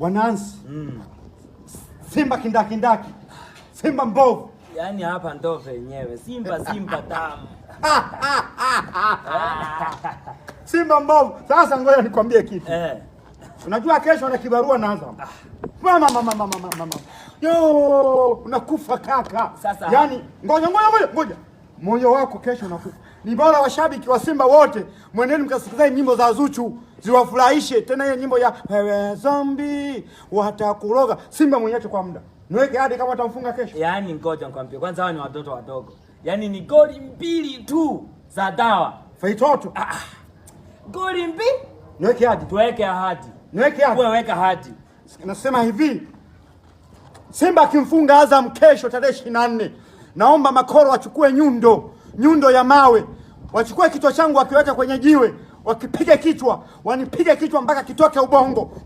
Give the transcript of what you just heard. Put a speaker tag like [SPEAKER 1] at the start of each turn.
[SPEAKER 1] Wanansi. Simba kindakindaki. Simba mbovu.
[SPEAKER 2] Yaani hapa ndo penyewe. Simba Simba tamu.
[SPEAKER 1] Simba mbovu. Sasa ngoja nikwambie kitu. Unajua kesho na kibarua na Azam. Mama mama mama mama mama. Yo, unakufa kaka.
[SPEAKER 2] Sasa-
[SPEAKER 1] Yaani ngoja ngoja ngoja ngoja. Moyo wako kesho unakufa. Ni bora washabiki wa Simba wote mweneni mkasikilize nyimbo za Zuchu ziwafurahishe. Tena hiyo nyimbo ya wewe zombi watakuroga. Simba mwenyewe kwa muda. Niweke hadi kama watamfunga kesho.
[SPEAKER 2] Yaani ngoja nikwambie. Kwanza hawa ni watoto wadogo. Yaani ni goli mbili tu za dawa.
[SPEAKER 1] Faitoto.
[SPEAKER 2] Goli mbili?
[SPEAKER 1] Niweke hadi.
[SPEAKER 2] Tuweke ahadi.
[SPEAKER 1] Niweke hadi.
[SPEAKER 2] Wewe weka ahadi.
[SPEAKER 1] Nasema hivi, Simba akimfunga Azam kesho tarehe 24, naomba Makoro wachukue nyundo, nyundo ya mawe, wachukue kichwa changu wakiweka kwenye jiwe, wakipiga kichwa, wanipige kichwa mpaka kitoke ubongo, ubongo.